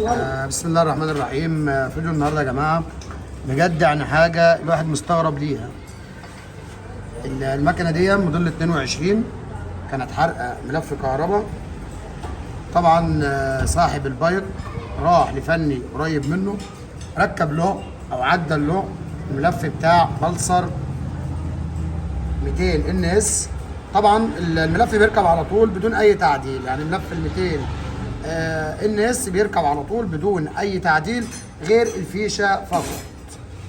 بسم الله الرحمن الرحيم. فيديو النهارده يا جماعة بجد يعني حاجة الواحد مستغرب ليها. المكنه دي موديل 22 كانت حرقه ملف كهرباء. طبعا صاحب البايك راح لفني قريب منه، ركب له او عدل له الملف بتاع Pulsar 200 NS. طبعا الملف بيركب على طول بدون اي تعديل، يعني ملف ال 200 NS بيركب على طول بدون اي تعديل غير الفيشه فقط.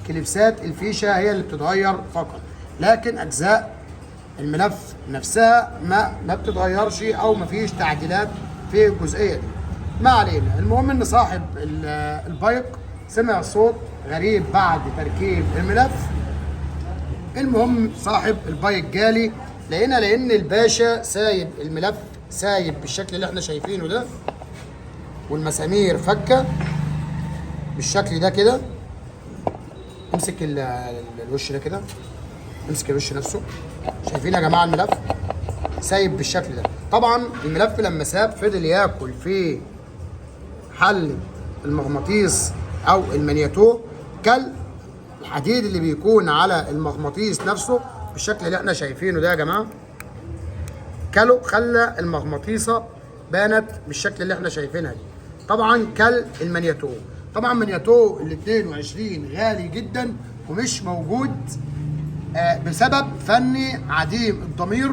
كليبسات الفيشه هي اللي بتتغير فقط، لكن اجزاء الملف نفسها ما بتتغيرش او ما فيش تعديلات في الجزئية دي. ما علينا، المهم ان صاحب البايك سمع صوت غريب بعد تركيب الملف. المهم صاحب البايك جالي، لقينا لان الباشا سايب الملف سايب بالشكل اللي احنا شايفينه ده، والمسامير فكه بالشكل ده كده. امسك الوش ده كده، امسك الوش نفسه. شايفين يا جماعة الملف سايب بالشكل ده. طبعا الملف لما ساب فضل ياكل في حله المغناطيس او المانياتو، كل الحديد اللي بيكون على المغناطيس نفسه بالشكل اللي احنا شايفينه ده يا جماعة. كله خلى المغناطيسه بانت بالشكل اللي احنا شايفينها دي. طبعا كل المانياتو، طبعا مانياتو ال 22 غالي جدا ومش موجود بسبب فني عديم الضمير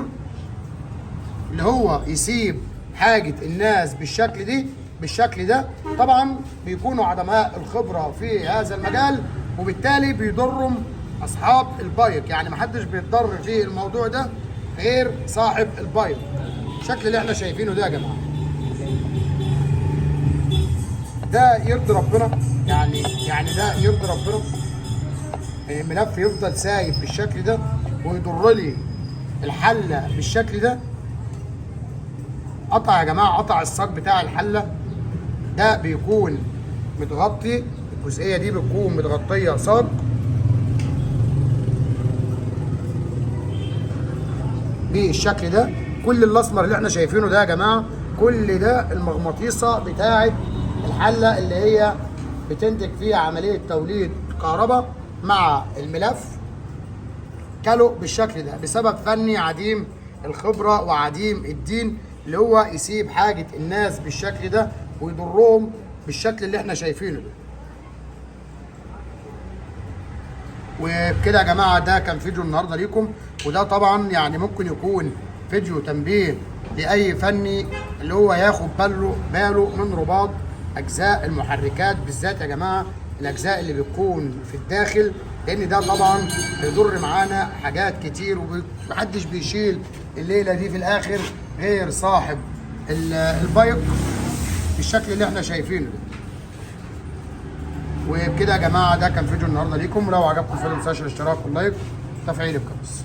اللي هو يسيب حاجة الناس بالشكل دي بالشكل ده. طبعا بيكونوا عدماء الخبرة في هذا المجال، وبالتالي بيضرهم أصحاب البايك. يعني محدش بيتضر في الموضوع ده غير صاحب البايك. الشكل اللي احنا شايفينه ده يا جماعة ده يرضي ربنا؟ يعني ده يرضي ربنا؟ الملف يفضل سايب بالشكل ده ويضر لي الحلة بالشكل ده. قطع يا جماعة، قطع الصاج بتاع الحلة ده بيكون متغطي، الجزئية دي بتكون متغطيه صاج بالشكل ده. كل الاسمر اللي احنا شايفينه ده يا جماعة كل ده المغناطيسه بتاعه الحلة اللي هي بتنتج فيها عملية توليد كهرباء مع الملف، كله بالشكل ده بسبب فني عديم الخبرة وعديم الدين اللي هو يسيب حاجة الناس بالشكل ده ويضرهم بالشكل اللي احنا شايفينه ده. وبكده يا جماعة ده كان فيديو النهارده ليكم، وده طبعا يعني ممكن يكون فيديو تنبيه لاي فني اللي هو ياخد باله من رباط اجزاء المحركات، بالذات يا جماعة الاجزاء اللي بتكون في الداخل، لان ده طبعا بيضر معانا حاجات كتير ومحدش بيشيل الليلة دي في الاخر غير صاحب البايك بالشكل اللي احنا شايفينه ده. وبكده يا جماعة ده كان فيديو النهارده ليكم، ولو عجبكم الفيديو ما تنساش الاشتراك وال like وتفعيل الجرس.